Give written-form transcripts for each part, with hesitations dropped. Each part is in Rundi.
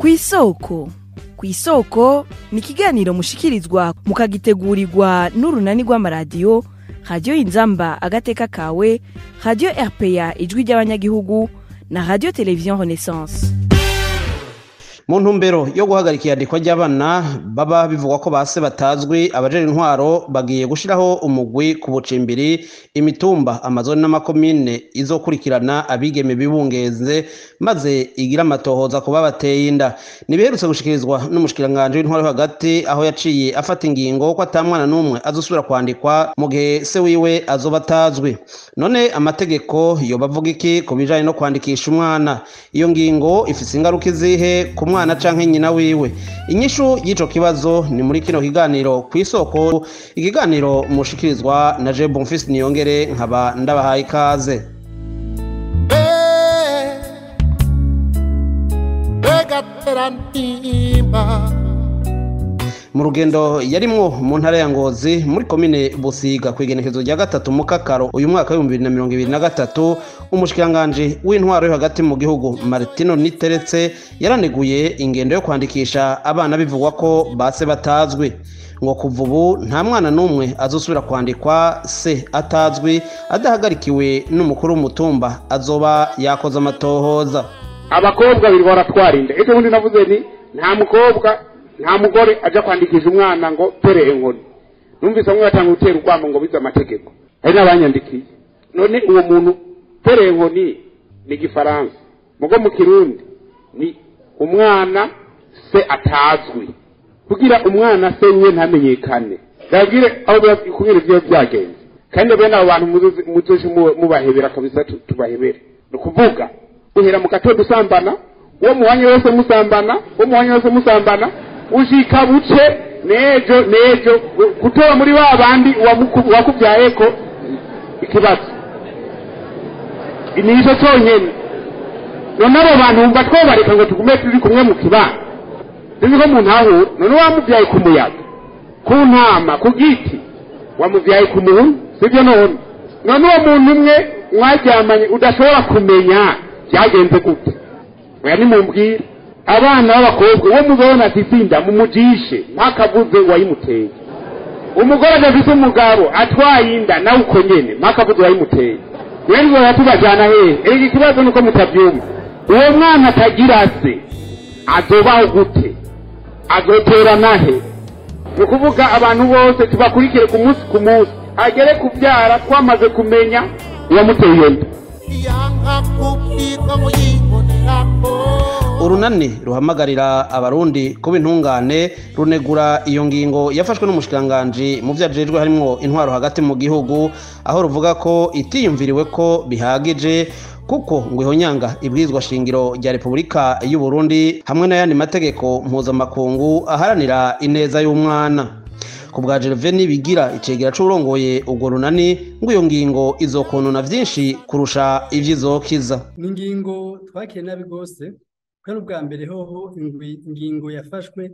Kw'isoko. Kw'isoko ni ikiganiro mushikirizwa mukagitegurirwa n'urunani rw'amaradiyo Radiyo Inzamba Agateka Kawe, Radiyo RPA Ijwi ry'Abanyagihugu na Radiyo Televiziyo Renaissance. Mu ntumbero yo guhagarika iyandikwa ry'abana baba bivugwa ko base batazwi, abajejwe intwaro bagiye gushiraho umugwi ku bucimbiri, imitumba, amazone n'amakomine izokurikirana abigeme bibungenze, maze igira amatohoza ku babateye inda. Nibiherutse gushikirizwa n'umushikiranganji w'intwaro yo hagati, aho yaciye afata ingingo ko ata mwana n'umwe azosubira kwandikwa mu gihe se wiwe azoba atazwi. None amategeko yoba avuga iki ku bijanye no kwandikisha umwana? Iyo ngingo ifise ingaruka izihe ku mwana canke nyina wiwe? Inyishu y'ico kibazo ni muri kino kiganiro Kw'isoko, ikiganiro mushikirizwa na Je Bonfils Niyongere, nkaba ndabahaye ikaze. Mu rugendo yarimwo mu ntara ya Ngozi muri komine Busiga kw'igenekezo rya 3 Mukakaro uyu mwaka w'ibihumbi bibiri na mirongo ibiri na gatatu, umushikiranganji w'intwaro yo hagati mu gihugu Martino Niteretse yaraneguye ingendo yo kwandikisha abana bivugwa ko base batazwi. Ngo kuva ubu nta mwana n'umwe azosubira kwandikwa se atazwi adahagarikiwe n'umukuru w'umutumba azoba yakoze amatohoza. Abakobwa babiri baratwara inda. Ejo bundi navuze nti nta mukobwa nta mugore aja kwandikisha umwana ngo tere inkoni. Numvise bamwe batanga gutera urwamo ngo bize amategeko. Hari n'abanyandikiye. None uwo muntu tere inkoni ni igifaransa, mugo mu Kirundi ni umwana se atazwi. Kugira umwana se wiwe ntamenyekane. Ndabwire aho kubera ivyo byagenze. Kandi bene abo bantu muzoje mubahebera kabisa, tubahebere. Ni ukuvuga uhera mu gatondo usambana, uwo muhanye wese musambana, uwo muhanye wese musambana, ushika buce nejo nejo kutoa muri ba bandi wakuvyayeko ikibazo. Nico cyonyene. None abo bantu bumva twobareka ngo tugume turi kumwe mu kibano. Sinzi ko muntahura. None wamuvyaye ku muyaga, ku ntama, ku giti, wamuvyaye ku muntu, sivyo? None none uwo muntu umwe mwaryamanye udashobora kumenya byagenze gute? Oya, nimumbwire. Abana b'abakobwa uwo mubona afise inda mumujishe mpakavuze wayimuteye. Umugore adafise umugabo atwaye inda nawe uko nyene mpakavuze wayimuteye. Rero tuzaba tubajana hehe? Erega ikibazo nuko mutavyumva. Uwo mwana atagira se azobaho gute? Azoterana he? Ni ukuvuga abantu bose tubakurikire ku munsi ku munsi, agere kuvyara twamaze kumenya uwamuteye iyo nda. Urunani ruhamagarira abarundi kuba intungane runegura iyo ngingo yafashwe n'umushikiranganji mu vyo ajejwe harimwo intwaro hagati mu gihugu, aho ruvuga ko itiyumviriwe ko bihagije, kuko ngo ihonyanga ibwirizwa shingiro rya Repubulika y'u Burundi hamwe n'ayandi mategeko mpuzamakungu aharanira ineza y'umwana. Ku bwa Gervais Nibigira, icegera c'uwurongoye urwo runani, ngo iyo ngingo izokonona vyinshi kurusha ivyo izokiza. Ni ingingo twakiriye nabi rwose, kuko n'ubwa mbere hoho ingingo yafashwe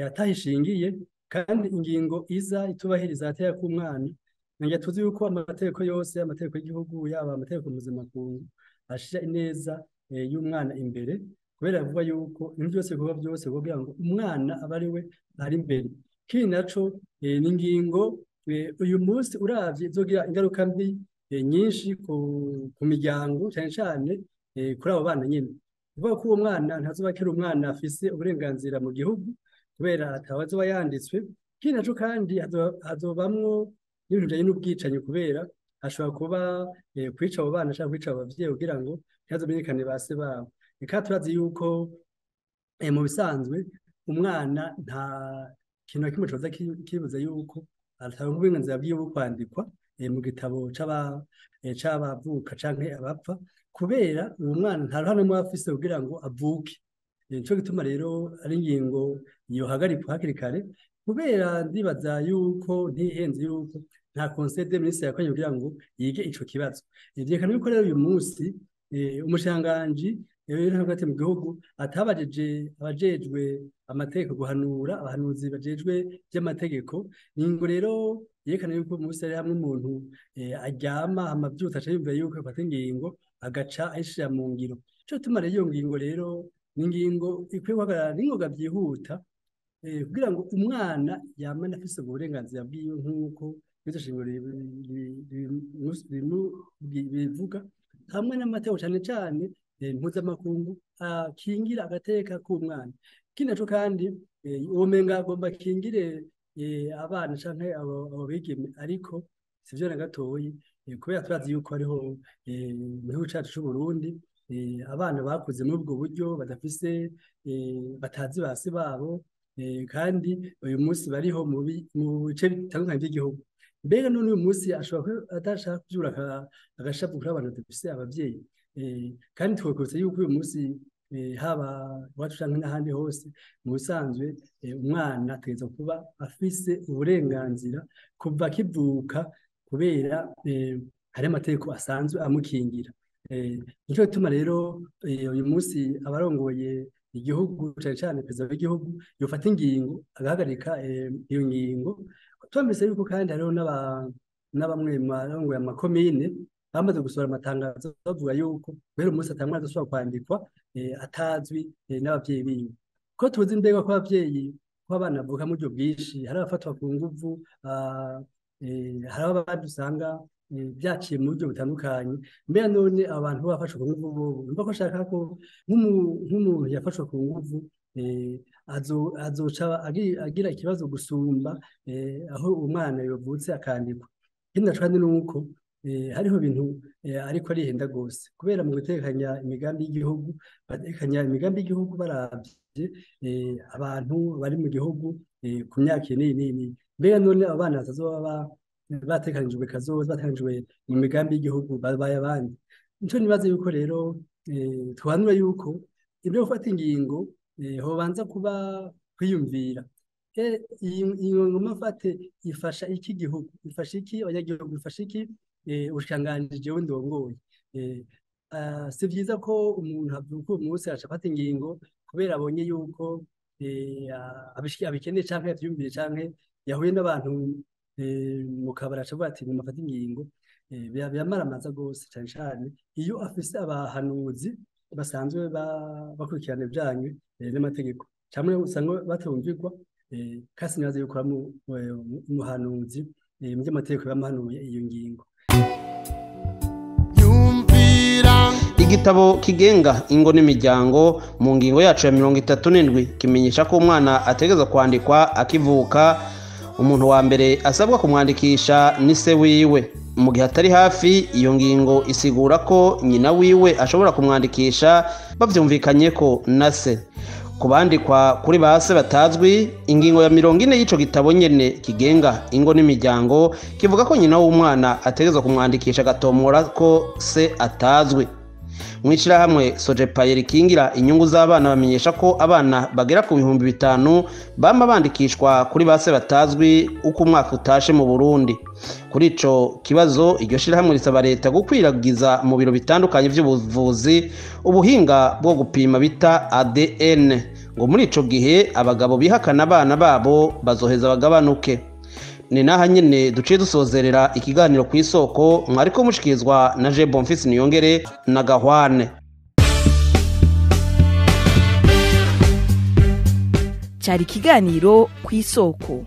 atahishingiye, kandi ingingo iza itubahiriza agateka k'umwana. Nange tuzi yuko amategeko yose, amategeko y'igihugu, yaba amategeko mpuzamakungu, ashira ineza y'umwana imbere, kubera avuga yuko ibintu byose bikorwa byose kugira ngo umwana abe ari we ari imbere. Ikindi naco ni ingingo uyu munsi uravye izogira ingaruka mbi nyinshi ku miryango, cane cane kuri abo bana nyene. Kuvuga ko uwo mwana ntazoba akiri umwana afise uburenganzira mu gihugu kubera ataba azoba yanditswe. Ikindi naco kandi hazobamwo n'ibintu bijanye n'ubwicanyi, kubera hashobora kuba kwica abo bana canke kwica abo bavyeyi kugira ngo ntihazomenyekane ba se babo. Eka turazi yuko mu bisanzwe umwana nta kintu na kimwe coza kibuza yuko ataronka uburenganzira bwiwe bwo kwandikwa mu gitabo c'abavuka canke abapfa, kubera uwo mwana nta ruhare rumwe aba afise kugira ngo avuke. Nico gituma rero ari ingingo yohagarikwa hakiri kare, kubera ndibaza yuko ntihenze yuko nta conseil des ministres yakoranye kugira ngo yige ico kibazo. Vyerekana yuko rero uyu munsi umushikiranganji w'intwaro hagati mu gihugu atabajije abajejwe amategeko guhanura, abahanuzi bajejwe vy'amategeko. Ingingo rero yerekana yuko umunsi ari hamwe umuntu aryama amavyutse aca yumva yuko afata ingingo agaca ayishira mu ngiro. Ico gituma rero iyo ngingo rero Ni ingingo ikwiye guhagarara n'ingoga byihuta, kugira ngo umwana yamane afise uburenganzira bwiwe nk'uko iryo shingiro bivuga, hamwe n'amategeko cane cane mpuzamakungu akingira agateka k'umwana. Ikindi naco kandi, womenga agomba akingire abana canke abo bigeme, ariko sivyo na gatoyi, kubera turazi yuko hariho mu gihugu cacu c'Uburundi abana bakuze muri ubwo buryo badafise, batazi base babo, kandi uyu munsi bariho mu bice bitandukanye by'igihugu. Mbega none uyu munsi ashobora kuba adashaka kuvyura agashavu kuri abantu badafise abavyeyi? Kandi twakwibutsa yuko uyu munsi, haba iwacu canke n'ahandi hose, mu bisanzwe umwana ategerezwa kuba afise uburenganzira kuva akivuka, kubera hari amategeko asanzwe amukingira. Nico gituma rero uyu munsi abarongoye igihugu, cane cane perezida w'igihugu, yofata ingingo agahagarika iyo ngingo. Twumvise yuko kandi hariho na bamwe mu barongoye amakomine bamaze gusohora amatangazo bavuga yuko guhera umunsi ata mwana azosubira kwandikwa atazwi n'abavyeyi biwe. Ko tuzi mbega ko abavyeyi, ko abana bavuka mu buryo bwinshi, hari abafatwa ku nguvu, hari abandi usanga byaciye mu buryo butandukanye. Mbega none abantu bafashwe ku nguvu bobo, numva ko ashaka ko nk'umuntu yafashwe ku nguvu azoca agira ikibazo gusumba aho umwana yavutse akandikwa. Ikindi naco kandi nuko hariho ibintu ariko arihenda gose, kubera mu gutekanya imigambi y'igihugu, batekanya imigambi y'igihugu baravye abantu bari mu gihugu ku myaka iyi n'iyi n'iyi. Mbega none abo bana batazoba batekanijwe kazoza, batekanijwe mu migambi y'igihugu, babaye abandi? Nico nibaza yuko rero twanura yuko ibyo gufata ingingo hobanza kuba kwiyumvira. Iyi ngingo mafate ifasha iki gihugu, ifasha iki abanyagihugu, ifasha iki ubushikiranganji jewe ndongoye? Si vyiza ko umuntu avyuka uwo munsi aca afata ingingo kubera abonye yuko abikeneye canke yavyumviye canke yahuye n'abantu mu kabari aca avuga ati ngomba mfate ingingo. Biramaramaza gose, cane cane iyo afise abahanuzi basanzwe bakurikirana ibijanye n'amategeko, camwe usanga batumvirwa. Kasi nibaza yuko umuhanuzi mu vy'amategeko yamuhanuye iyo ngingo. Igitabo kigenga ingo n'imiryango mu ngingo yacu ya 37 kimenyesha ko umwana ategerezwa kwandikwa akivuka. Umuntu wa mbere asabwa kumwandikisha ni se wiwe. Mu gihe atari hafi, iyo ngingo isigura ko nyina wiwe ashobora kumwandikisha bavyumvikanye ko na se. Kubandikwa kuri base batazwi, ingingo ya 40 y'ico gitabo nyene kigenga ingo n'imiryango kivuga ko nyina w'umwana ategerezwa kumwandikisha agatomora ko se atazwi. Mw'ishirahamwe Sojepaye rikingira inyungu z'abana bamenyesha ko abana bagera ku 5000 bama bandikishwa kuri base batazwi uko umwaka utashe mu Burundi. Kuri ico kibazo, iryo shirahamwe risaba leta gukwiragiza mu biro bitandukanye vy'ubuvuzi ubuhinga bwo gupima bita ADN, ngo muri ico gihe abagabo bihakana abana babo bazoheza bagabanuke. Ni naha nyene duciye dusozerera ikiganiro ku isoko, mwariko mushikirizwa na Je Bonfils Niyongere na Gahwane. Cari ikiganiro ku isoko.